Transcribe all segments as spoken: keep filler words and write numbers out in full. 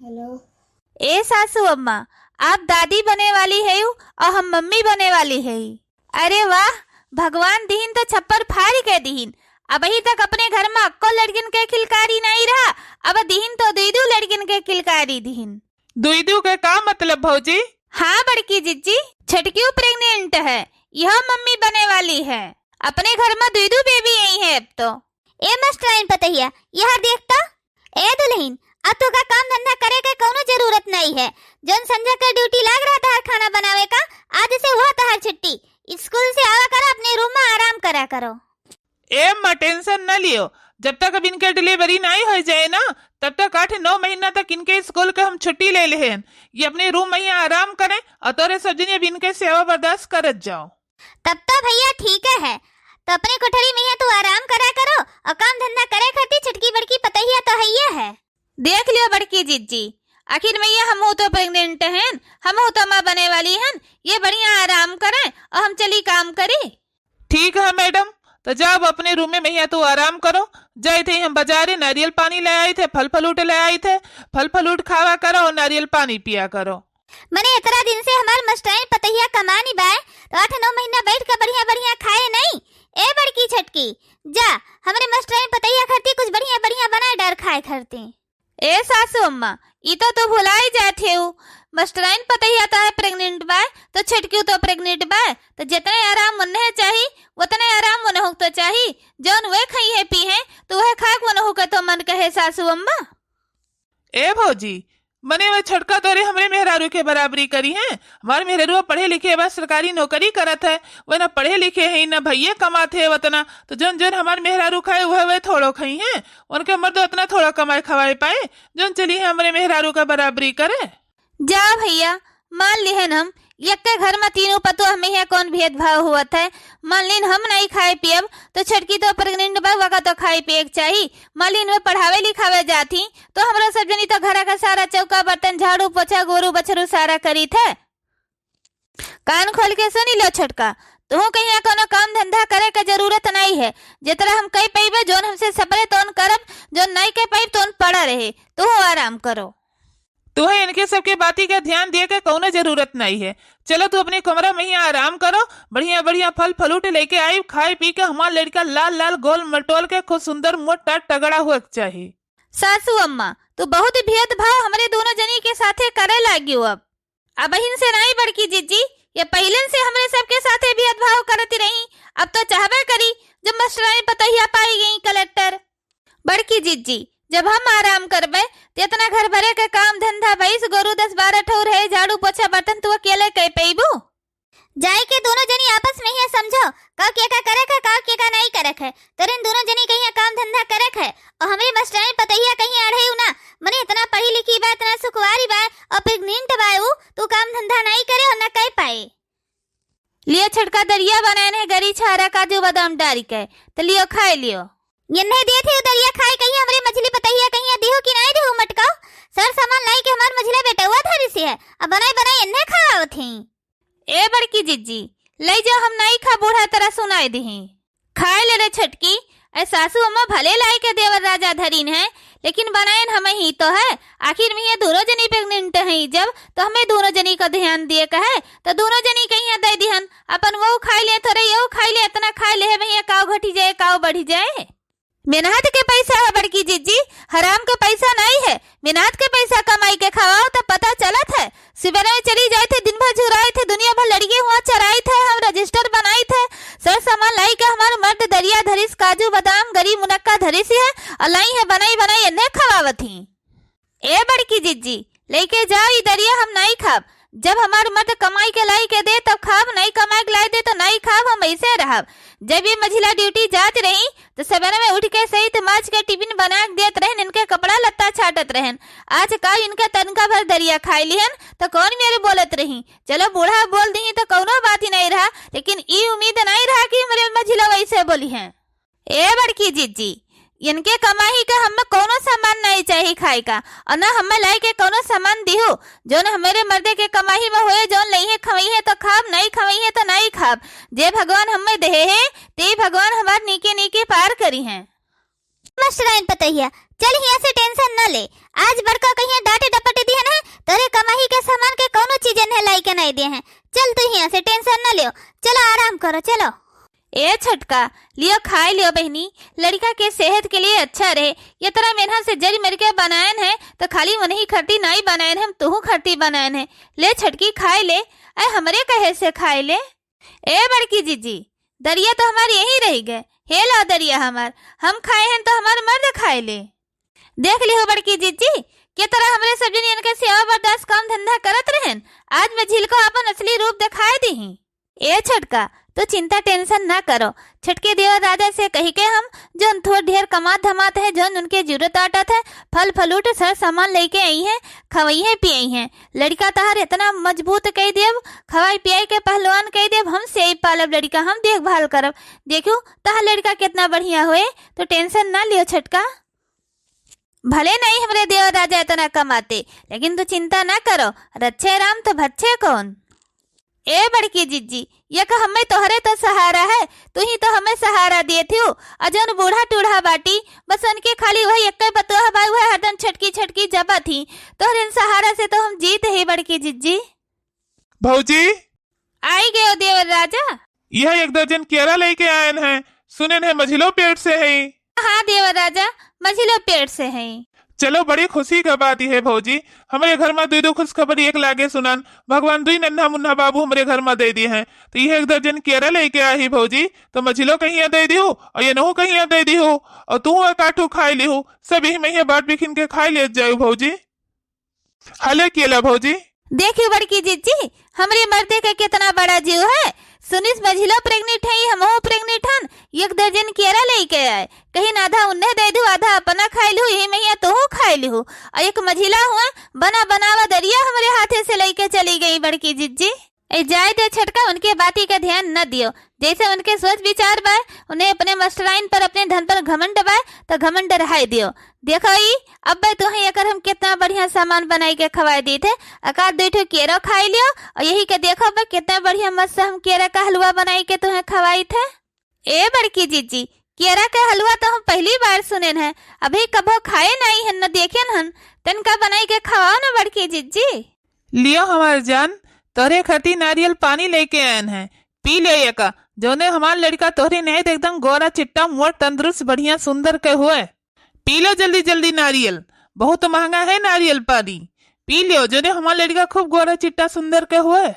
हेलो। ए सासू अम्मा, आप दादी बने वाली है और हम मम्मी बने वाली है। अरे वाह, भगवान दिहिन तो छप्पर फाड़ के दिहिन। अबही तक अपने घर में अक्को लड़किन के किलकारी नहीं रहा, अब दिहिन तो दुई दू लड़किन के किलकारी दिहिन। दुई दू के का मतलब भौजी? हाँ बड़की जिज्जी, छोटकियो प्रेग्नेंट है, यह मम्मी बने वाली है। अपने घर में दुई दू बेबी आई है अब तो। ए मास्टराइन पतहिया, यह देख तो। ए दुल्हन, अब तोका काम धंधा करे के कौनो जरूरत नहीं है। जौन संझा के ड्यूटी लाग रहा तहार खाना बनावे का, आज से हुआ तहार छुट्टी। स्कूल से आवा करो, अपने रूम में आराम करा करो। ए अम्मा, टेंशन न लियो, जब तक अब इनके डिलीवरी नहीं हो जाए ना, तब तक आठ नौ महीना तक इनके स्कूल के हम छुट्टी ले लेहेन। ये अपने रूम में ही आराम करें और तोरे सब जनी अब इनके सेवा बर्दाश्त करत जाओ। तब तो भैया ठीक है, तो अपने कोठरी में ही तू आराम करा करो और काम धंधा करे खातिर छोटकी बड़की पतहिया तो हइये है। देख लियो बड़की जिज्जी, आखिर में ये हमहू तो प्रेग्नेंट हैं, हमहू तो माँ बने वाली हैं, ये बढ़िया आराम करें और हम चली काम करी। ठीक है मैडम, तो जाओ अपने रूम में मैया तू आराम करो। जाए थे हम बाजारे नारियल पानी ले आई थे, फल फ्रूट ले आई थे, फल फ्रूट खावा करो और नारियल पानी पिया करो। मने इतना दिन से हमार मास्टराइन पतहिया कमानी बाय, तो आठ नौ महीना बैठ के बढ़िया बढ़िया खाए नहीं। ए बड़की छोटकी, जा हमरे मास्टराइन पतहिया खातिर कुछ बढ़िया बढ़िया बनाए डार खाए खातिर। ए सासू अम्मा, ई तो तू भुलाई जात हेऊ। मास्टराइन पतहिया तो है प्रेग्नेंट बाय, तो छोटकी तो प्रेग्नेंट बाय, तो जितने आराम उन्हें चाही, उतने आराम उन्हें तो चाही। जौन वे खाई है पी है, तो वह खाए उन्हें के तो मन कहे सासू अम्मा। ए भौजी, मने वह छोटका तोरे हमरे मेहरारू के बराबरी करी हैं। हमार मेहरारू पढ़े लिखे बा, सरकारी नौकरी करत है, वह ना पढ़े लिखे हैं, ना भैया कमात है उतना, तो जौन जौन हमार मेहरारू खाए, वह वह थोड़ो खाई हैं। उनके मर्द उतना थोड़ा कमाए खवाए पाए, जौन चली है हमरे मेहरारू का बराबरी करे। जा भैया, मान लिहन हम, यक्के घर में तीनों पतोह में है कौन भेदभाव हुआ था। मान लीन हम नहीं खाए पियब, तो छोटकी तो प्रेग्नेंट बा, वका तो खाए पिए के चाही। मान लीन वे पढ़ावे लिखावे जाती, तो हमरा सब जनी तो घरा का सारा चौका बर्तन, झाड़ू पोछा, गोरू बछरू सारा करी थे। कान खोल के सुनी लो छोटका, तुहू कहिया कोनो काम धंधा करे के जरूरत नहीं है। जितना हम कह पइबे, जौन हमसे सपरे तौन करब, जौन नहीं कह पाइब तौन पड़ा रहे, तुहू आराम करो। तुहे इनके सबके बाती का ध्यान दिए के कौनो जरूरत नहीं है। चलो तू अपने कमरा में ही आराम करो, बढ़िया बढ़िया फल फ्रूट लेके आई, खाए पी के हमार लड़का लाल लाल गोल मटोल के खूब सुंदर मोटा तगड़ा हुआ के चाही। सासू अम्मा, तू बहुत भेदभाव हमरे दोनों जनी के साथे करे लागियो। अब अबहिन से नाई बड़की जिज्जी, ये पहिलन से हमरे सबके साथे भेदभाव करती रही। अब तो चाहबे करी जब मास्टराइन पतोहिया पाई गई कलेक्टर। बड़की जिज्जी, जब हम आराम करबे, तो इतना घर भरे के काम धंधा, भैंस गोरू दस बारह ठौर है, झाड़ू पोछा बर्तन तू अकेले कह पइबू? जाए के दोनों जनी आपस में ही समझो, का के का करे का, का के का नहीं करे है। तोरे इन दोनों जनी कहिया काम धंधा करे है, और हमरे मास्टराइन पतोहिया कहिया अढ़ेऊ ना। मने इतना पढ़ी लिखी बा, इतना सुखवारी बा, और प्रेग्नेंट बा ऊ, तू काम धंधा नहीं करे और ना कर पाए। लियो छोटका दरिया बनाए ने गरी छारा काजू बादाम डारी के, तो लियो खाए लियो। ये नहीं देत है दरिया खाए, कहीं हमरे मझली पतहिया कहीं दिहो कि नहीं दिहो मटकाओ। सर सामान लाई के हमार मझला बेटवा धरी से है, अब बनाई बनाई इन्हें खावत ही। ए बड़की जिज्जी, ले जाओ, हम नहीं खा, बूढ़ा तरह सुनाई दिही। खाए ले रे छोटकी, ए सासू अम्मा भले लाई के देवर राजा धरीन है, लेकिन बनायन हम ही तो है। आखिर में ये दोनों जनी प्रेग्नेंट हैं, जब तो हमें दोनों जनी का ध्यान दिए का है, तो दोनों जनी कहीं दे दिहन, अपन वो खाई ले, थोड़े यो खाई ले, इतना खाई ले है भैया, काव घटी जाए, काव बढ़ी जाए। मेहनत के पैसा है बड़की जिज्जी, हराम के पैसा नहीं है। मेहनत के पैसा कमाई के खवाओ तो पता चलत है। सुबह में चली जाए थे, दिन भर झुराए थे, दुनिया भर लड़िए हुआ चराई थे, हम रजिस्टर बनाई थे। सर सामान लाई के हमार मर्द दरिया धरिस, काजू बादाम गरी मुनक्का धरिस है, और लाई है बनाई बनाई इन्हें खवावत ही। ए बड़की जिज्जी, लेके जाओ ई दरिया, हम नहीं खाब। जब हमार मर्द कमाई के लाई के दे तब खाब, नहीं कमाई के लाई दे तो नहीं खाब, हम ऐसे रहब। जब ये मझिला ड्यूटी जात रही तो सवेरे में उठ के सहित माज के टिफिन बना के देत रहन, इनके कपड़ा लत्ता छाटत रहन। आज का इनके तनखा भर दरिया खाई लिहन तो कौन मेरे बोलत रही। चलो बूढ़ा बोल दी तो कौनो बात ही नहीं रहा, लेकिन ई उम्मीद नहीं रहा कि हमरे मझिला वैसे बोली हैं। ए बड़की जिज्जी, इनके कमाई का हमें कौनो सामान नहीं चाहिए खाए का, और ना हमें लाई के कौनो सामान दिहो। जौन हमारे मर्दे के कमाई में होए, जौन लइहे खवइहे तो खाब, नहीं खवइहे तो नहीं खाब। जे भगवान हमें देहे है, ते भगवान हमार नीके नीके पार करी हैं। मास्टराइन पतोहिया, चल हियां से टेंशन न ले। आज बड़का कहिया डांटे डपटे दिहन है, तोरे कमाई के सामान के कौनो चीज इन्हें लाई के नहीं दिए हैं। चल तू हियां से, tension न लियो, चलो आराम करो, चलो। ए छोटका, लियो खाए लियो बहिनी, लड़का के सेहत के लिए अच्छा रहे। ये तरह मेहनत से जरी मर के बनायन है, तो खाली उन्हीं खरती नहीं बनायन है, हम तुहू खरती बनायन है। ले छोटकी खाए ले, ऐ हमरे कहे से खाए ले। ए बड़की जीजी, दरिया तो हमार यहीं रह गए। हे लो दरिया हमार, हम खाए हैं तो हमार मर्द खाए ले। देख लिहो बड़की जीजी, के तरह हमरे सब जनियन के सेवा बर्दाश्त काम धंधा करत रहन, आज मझिलको अपन असली रूप दिखाए दीही। ए छोटका, तू चिंता tension ना करो। छोटके देवर राजा से कही के हम, जौन थोड़ ढेर कमात धमात है, जौन उनके जरूरत आटत है, फल फलूट सर सामान लेके आई हैं, खवई हैं पियई हैं। लड़का तहार इतना मजबूत कई देब, खवाई पियाई के पहलवान कई देब, हम से ही पालब लड़का, हम देखभाल करब। देखियो तहार लड़का कितना बढ़िया होए, तो tension ना लियो छोटका। भले नहीं हमरे देवर राजा इतना कमाते, लेकिन तू चिंता ना करो, रच्छे राम तो भच्छे कौन। ए बड़की जिज्जी, एक हमें तोहरे तो सहारा है, तू ही तो हमें सहारा दिए थियो। और जौन बूढ़ा टूढ़ा बाटी, बस उनके खाली वही एक पतोह बाई, वह हरदम छटकी छटकी जबत ही। तोहरे सहारा से तो हम जीत ही बड़की जिज्जी। भौजी, आई गयो देवर राजा। यह एक दर्जन केरा लेके आयन है, सुनेन है मझिलो पेट से है। हाँ देवर राजा, मझिलो पेट से है। चलो, बड़ी खुशी का बात है भौजी, हमरे घर में दुई दो खुशखबरी एक लागे सुनन। भगवान दुई नन्हा मुन्हा बाबू हमरे घर में दे दिए हैं, तो यह एक दर्जन केरा लेके आई भौजी, तो मझिलो कहिया दे दियो और ये नहू कहिया दे दियो, और तू एक आठू खाए लिहो, सब यही मइया बांट बिखिन के खाए ले जाओ भौजी। हले केला भौजी। देखियो बड़की जिज्जी, हमरे मर्दे के कितना बड़ा जीव है। सुनिस मझिलो pregnant है, हमहू pregnant हन, एक दर्जन केरा लेके आए। कहिन आधा उन्हें दे दू, आधा अपना खाए लू, यही मइया तोहू खाए लू। और एक मझिला हुआ बना बनावा दरिया हमरे हाथे से लेके चली गई बड़की जिज्जी। ए जाए दे छोटका, उनके बाती का ध्यान न दियो। जैसे उनके सोच विचार बा, उन्हें अपने मास्टराइन पर, अपने धन पर घमंड बा, तो घमंड रहाई दियो। देखो ई, अब्बे तोहे एकर हम कितना बढ़िया सामान बनाई के खवाए दी थे। अकार दुई ठो केरो खाई लियो और यही के देखो अब्बे कितना बढ़िया मस्त हम केरा का हलवा बनाई के तोहे खवाई थे। ए बड़की जिज्जी, केरा के हलवा तो हम पहली बार सुनेन है, अभी कभो खाए नहीं हन न देखेन हन, तनका बनाई के खवाओ न बड़की जिज्जी। लियो हमार जान, तोहरे खातिर नारियल पानी लेके आयन है, पी ले एका, जौने हमार लड़का तोहरे निहैत एकदम गोरा चिट्टा मोट तंदुरुस्त बढ़िया सुंदर के होए। पी लो जल्दी जल्दी नारियल, बहुत महंगा है नारियल पानी। पी लियो, जौने हमार लड़का खूब गोरा चिट्टा सुंदर के होए।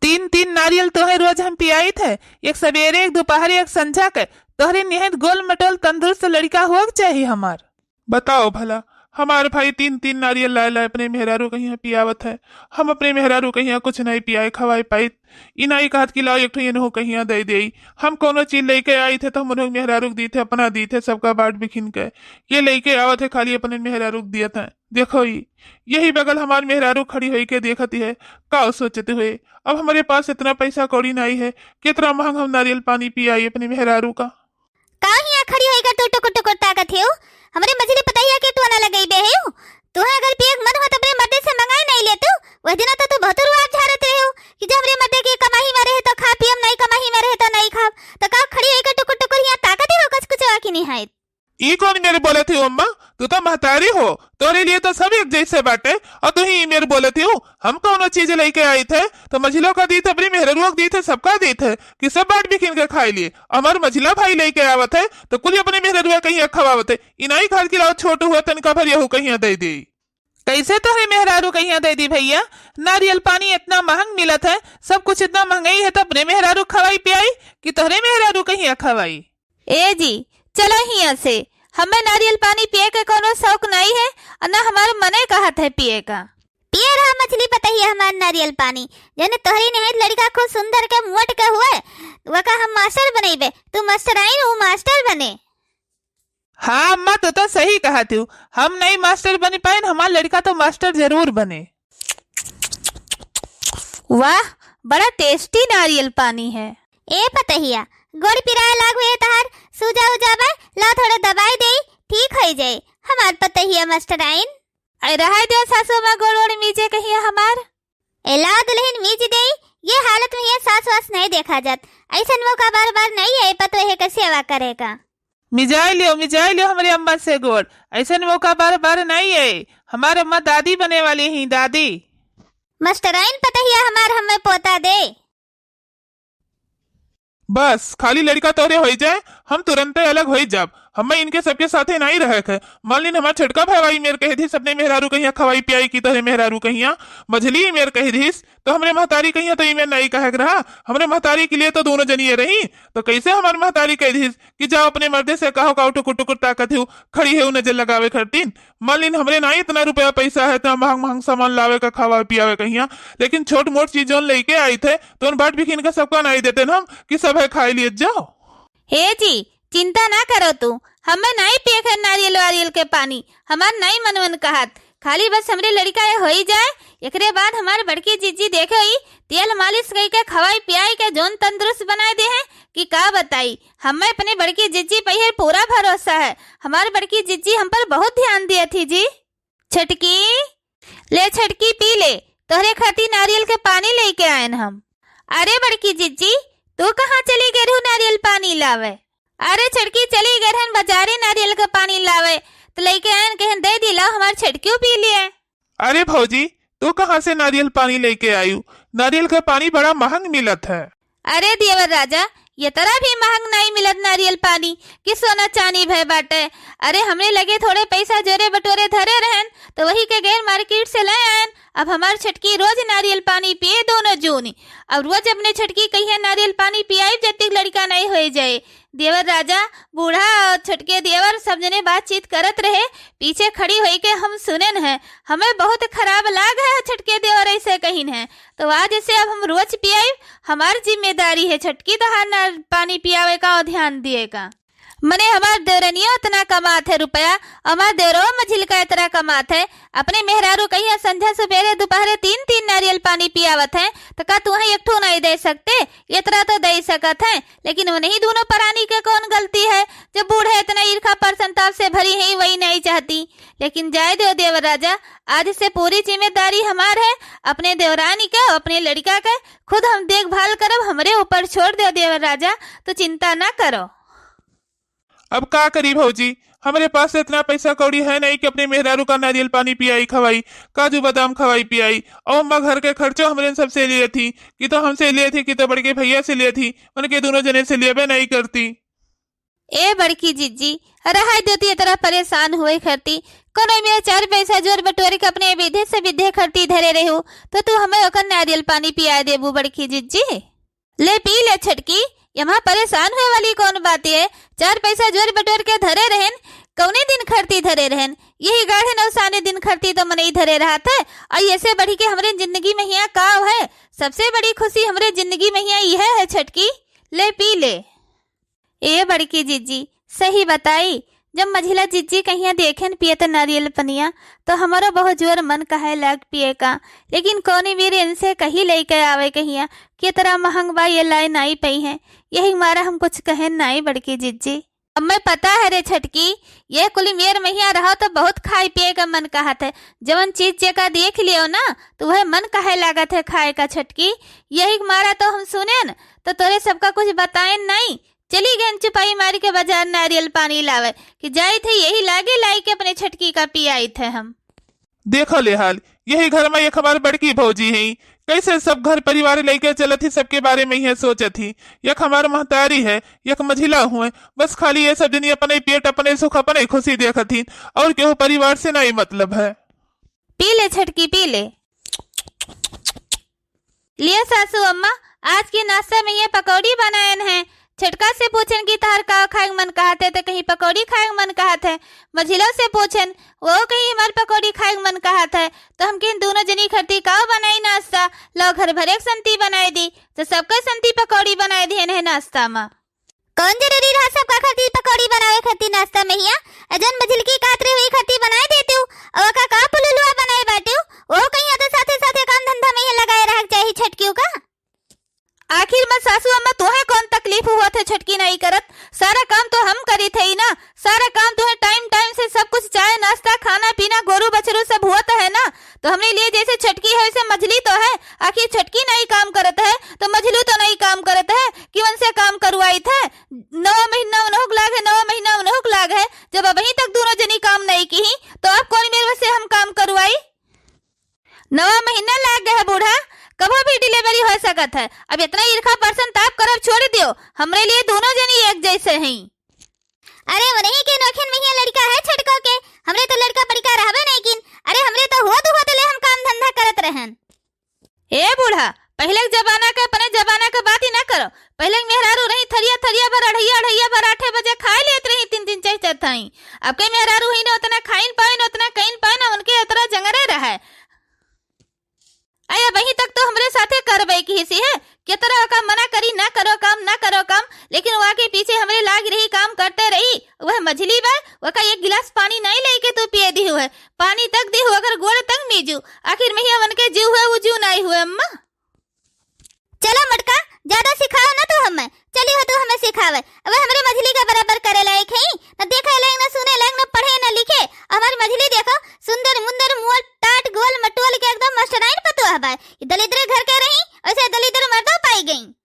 तीन तीन नारियल तोहे रोज हम पियाइत है, एक सवेरे, एक दोपहर, एक संझा के। तोहरे निहैत गोल मटोल तंदुरुस्त लड़का होए के चाही हमार। बताओ भला, हमार भाई तीन तीन नारियल लाए लाए अपने मेहरारू कहिया पियावत है, हम अपने मेहरारू कहिया कुछ नहीं पियाए खवाए पाइत। ई नाई कहत कि लाओ एक ठो इनहू कहिया दे देई। हम कौनो चीज लेके आई थे तो हम उन्हों मेहरारू के दी थे, अपना दी थे, सबका बांट बिखिन के। ये लेके आवत है, खाली अपने मेहरारू के दियत है। देखो ई, यही बगल हमार मेहरारू खड़ी होई के देखत है, का सोचते हुए। अब हमरे पास इतना पैसा कौड़ी नहीं है, कितना महंग हम नारियल पानी पियाई अपने मेहरारू का। का हियां खड़ी होई के तू टुकुर टुकुर ताकत हेउ? हमरे मझली पतहिया के टोना लगइबे हेउ? तुहे अगर पिए के मन हो त अपने मर्दे से मंगाए नहीं लेतू। वह दिना तो तू बहुत रुआब झारत रहेउ कि जब हमरे मर्दे के कमाही में रहे तो खा पियम, नहीं कमाही में रहे तो नहीं खाब। तो का खड़ी होई के टुकुर टुकुर हियां ताकत हेउ कचकुचवा की निहायत? ई कौन मेर बोलत ही अम्मा? तू तो महतारी हो, तोरे लिए तो सब एक जैसे बाटे, और तू ही ई मेर बोलत ही। हम कौनो चीज लेके आई थे, तो मझिलो का दी थे, अपनी मेहररुआ का दी थे, सबका दी थे, कि सब बांट बिखिन के खाई लिए। हमार मझिला भाई लेके आवत है, तो कुल अपने मेहररुआ कहिया खवावत है। इनाई खाद की लाओ, छोट हुआ तनिका भर यहू कहिया दे दी। कैसे तोहरे मेहरारू कहिया दे दी भैया? नारियल पानी इतना महंग मिलत है, सब कुछ इतना महंगाई है, तो अपने मेहरारू खवाई पियाई कि तोहरे मेहरारू कहिया खवाई? ए जी, चलो हियां से। हमें नारियल पानी पिए के कोनो शौक नहीं है, और ना हमारे मने कहत है पिए का। पिए रहा मझली पतहिया हमार नारियल पानी, जने तोहरी निहैत लड़का खूब सुंदर के मोट के हुए, वका हम मास्टर बनइबे। तू मास्टर आई, वो मास्टर बने। हाँ अम्मा, तू तो सही कहत हू, हम नहीं मास्टर बन पाइन, हमार लड़का तो मास्टर जरूर बने। वाह, बड़ा tasty नारियल पानी है। ए पतहिया, गोड़ पिराए लाग हुए तहार, सूजा उजा बा, ला थोड़े दबाई देई, ठीक होई जाई। हमार पतहिया मास्टराइन। ऐ रहाई दे सासू माँ, गोड़ ओड़ मीजे कहिया हमार। ए ला दुल्हन मीज देई, ये हालत में ये सास वास नहीं देखा जात। ऐसन मौका बार बार नहीं है पतोहे के सेवा करे का। मिजाइ लियो, मिजाइ लियो हमरे अम्मा से गोड़। अइसन मौका बार बार नाहीं आए। हमार अम्मा दादी बने वाली हीं, दादी। मस्टराइन पतहिया हमार हमें पोता दे। बस, खाली लड़िका तोहरे होइ जाए, हम तुरंते अलग होइ जाब। हमें इनके सबके साथे नाहीं रहे के। मान लीन हमार छोटका भइवा ई मेर कहे दिहिस अपने मेहरारू कहिया खवाई पियाई कि तोहरे मेहरारू कहिया, मझली ई मेर कहे दिहिस, तो हमरे महतारी कहिया तो ई मेर नाहीं कहे के रहा। हमरे महतारी के लिए तो दूनो जनिए रही, तो कइसे हमार महतारी कहे दिहिस कि जाओ अपने मर्दे से कहो का टुकुर टुकुर ताकत हिउ, खड़ी हिउ नजर लगावे खरतीन। मान लीन हमरे नाहीं इतना रुपया पइसा है, इतना महंग महंग सामान लावे का, खावा पियावे कहिया, लेकिन छोट मोट चीज जौन लइके आइत है, तौन बाँट बिखिन का सबका नाहीं देतेन हम कि सब है खाइ लिए जाओ। हे जी, चिंता ना करो तू, हमें नाहीं पिए के नारियल वारियल के पानी, हमार नाहीं मन वन कहत, खाली बस हमरे लड़िका ये होइ जाए, एकरे बाद हमार बड़की जिज्जी देखे ही तेल मालिश कइ के खवाई पियाई के जौन तंदुरुस्त बनाइ देहे कि का बताई। हमें अपने बड़की जिज्जी पइहर पूरा भरोसा है, हमार बड़की जिज्जी हम पर बहुत ध्यान दियत ही जी। छोटकी, ले छोटकी पी ले, तोहरे खातिर नारियल के पानी लइके आएन हम। अरे बड़की जिज्जी, तू कहाँ चली गए रहू नारियल पानी लावे? अरे छोटकी चली गए रहन बजारे नारियल के पानी लावे, तो लइके आएन कहेन दे दी, लाओ हमार छोटकियो पी लिए। अरे भौजी, तू कहाँ से नारियल पानी लइके आयु? नारियल के पानी बड़ा महंग मिलत है। अरे देवर राजा, ये तरह भी महंग नाहीं मिलत नारियल पानी कि सोना चानी भय बाटे। अरे हमरे लगे थोड़े पइसा जोरे बटोरे धरे रहन, तो वही के गैर मार्केट से ले आएन। अब हमार छोटकी रोज नारियल पानी पिए दूनो जूनी। अब रोज अपने छोटकी कहिया नारियल पानी पियाई जब तक लड़िका नाहीं होइ जाए। देवर राजा, बूढ़ा और छोटके देवर सब जने बातचीत करत रहे। पीछे खड़ी होइके हम सुनेन है, हमें बहुत खराब लाग है, छोटके देवर अइसे कहिन है। तो आज से अब हम रोज पियाई, हमार जिम्मेदारी है छोटकी तोहार ना पानी पियावे का और ध्यान दिए का। मने हमार देवरनिया इतना कमात है रुपया, हमार देवरो मझिलका इतना कमात है, अपने मेहरारू कहिया संझा सुबेरे दुपहरे तीन तीन नारियल पानी पियावत है, तो का तुहें एक ठो नाहीं दे सकते? इतना तो दे सकत है, लेकिन उन्हीं दूनो परानी के कौन गलती है, जब बूढ़े इतना ईर्खा पर संताप से भरी हैं, वही नाहीं चाहती। लेकिन जाए दो देवर राजा, आज से पूरी जिम्मेदारी हमार है, अपने देवरानी के, अपने लड़िका के खुद हम देखभाल करब, हमरे ऊपर छोड़ दो देवर राजा, तो चिंता ना करो। अब का करी भौजी, हमरे पास इतना पइसा कौड़ी है नाहीं कि अपने मेहरारू का नारियल पानी पियाई खवाई, काजू बादाम खवाई पियाई, और अम्मा घर के खर्चो हमरे सबसे लिए थी कि तो हमसे लिए थी कि तो बड़के भइया से लिए थी, उनके दूनो जने से लेबे नाहीं करती। ए बड़की जिज्जी, रहाई देती इतना परेशान होए खरती, कोनो मेरे चार पइसा जोर बटोर के अपने विधे से विधे खरती धरे रहू, तो तू हमें ओकर नारियल पानी पियाए देबू बड़की जिज्जी। ले पी ले छोटकी, एमा परेशान होए वाली कौन बात है? चार पइसा जोर बटोर के धरे रहेन, कौने दिन खरती धरे रहेन? यही गाढ़े नौसाने दिन खरती तो मनई धरे रहत है। और ऐसे बढ़ी के हमरे जिंदगी में हिया का है? सबसे बड़ी खुशी हमरे जिंदगी में हिया यह है छोटकी, ले पी ले। ए बड़की जिज्जी, सही बताई, जब मझिला जिज्जी कहिया देखेन पियत नारियल पनिया, तो हमरो बहुत जोर मन कहे लाग पिए का, लेकिन कौनी मेरे इनसे कही लइके आवे कहिया कि इतना महंग बा, ये लाए नाई पइहें, यही मारा हम कुछ कहेन नाई बड़की जिज्जी। अब मैं पता है रे छोटकी, ये कुली मेर महिया रहो तो बहुत खाए पिए का मन कहत है, जवन चीज जेका देख लियो ना, तो वह मन कहे लागत है खाए का छोटकी, यही मारा तो हम सुनेन, तो तोरे सबका कुछ बताएन नाई, चली गएन चुपाई मारी के बाजार नारियल पानी लावे, कि जाइत है यही लागे लाई के अपने छोटकी का पियाइत है हम। देखा ले हाल, यही घर में एक हमार बड़की भौजी है, कैसे सब घर परिवार लइके चलत ही, सबके बारे में यह सोचत ही। एक हमार महतारी है, एक मझिला हुए, बस खाली ये सब जनी अपने पेट, अपने सुख, अपने खुशी देखत ही, और केहू परिवार से नाई मतलब है। पी ले छोटकी, पी ले। लियो सासू अम्मा, आज के नाश्ता में ये पकौड़ी बनाएन है। छोटका से पूछेन कि तहार का खाए के मन कहत है, तो कहीं पकौड़ी खाए के मन कहत है। मझिलो से पूछेन, वो कहीं हमार पकौड़ी खाए के मन कहत है। तो हम कहेन दूनो जनी खरती का बनाई नाश्ता, लो घर भरे के संती बनाए दी। तो सबका संती पकौड़ी बनाए दिहेन है नाश्ता में। कौन जरूरी रहा सबका खातिर पकौड़ी बनावे खातिर नाश्ता में हिया? अ जौन मझिलकी कहत रही वही खातिर बनाए देतिउ। और ओका का पुलुलुआ बनाए बाटिउ? ओ कहीं तो साथे साथे काम धंधा में ही लगाए रहे के चाही छोटकियों का। आखिर में सासू अम्मा तोहे कौन तकलीफ हुआ थे छोटकी नाई करत? सारा काम तो हम करी थे ही ना, सारा काम तोहे टाइम टाइम से सब कुछ चाय नाश्ता खाना पीना गोरू बछरू सब हुआ तो है ना, तो हमरे लिए जैसे छोटकी है वैसे मझली तो है। आखिर छोटकी नाई काम करत है तो मझलू तो नाई काम करत है कि उनसे काम करवाई थे। नवा महीना उन्हों के लागे, नवा महीना उन्हों नवा महीना लाग गया है बूढ़ा, कबो भी delivery हो सकत है। अब इतना ईर्खा परसन ताप करब छोड़ दियो, हमरे लिए दोनों जनी एक जैसे हैं। अरे, उन्हीं के नोखिन में ही लड़का है छटको के, हमरे तो लड़का पड़का रहबे नहीं किन। अरे, हमरे तो होत होत ले हम काम धंधा करत रहन। ए बूढ़ा, पहले के जमाना के, अपने जमाना के बात ही ना करो। पहले के मेहरारू रही थरिया थरिया भर, अढ़ैया अढ़ैया भर, आठे बजे खाए लेत रही, तीन तीन चार चार थाई। अब के मेहरारू ही ना उतना खाइन पाइन, उतना कइन पाइन, उनके उतना जंगरे रहे। अरे, वहीं तक तो हमरे साथे करबे की हिस्सी है, केतरा ओका मना करी, ना करो काम, ना करो काम, लेकिन वहाँ के पीछे हमरे लाग रही, काम करते रही। वह मझली बा, वका एक गिलास पानी नहीं लेके तू पिए दिहु है, पानी तक दिहु, अगर गोड़ तक मीजू, आखिर में ही हमन के जीव है, वो जीव नहीं हुए अम्मा। चलो मोटका, ज्यादा सिखाओ ना तू हमें, चली हो तू हमें सिखावे। अब हमरे मझली के बराबर करे लायक है, न देखे लायक, न सुने लायक, न पढ़े, न लिखे। हमारी मझली देखो, सुंदर मुंदर, मुंह टाट, गोल मटोल के एकदम मास्टराइन पतोह बा। दलिद्रे घर के रही, वैसे दलिद्र मर्दो पाई गई।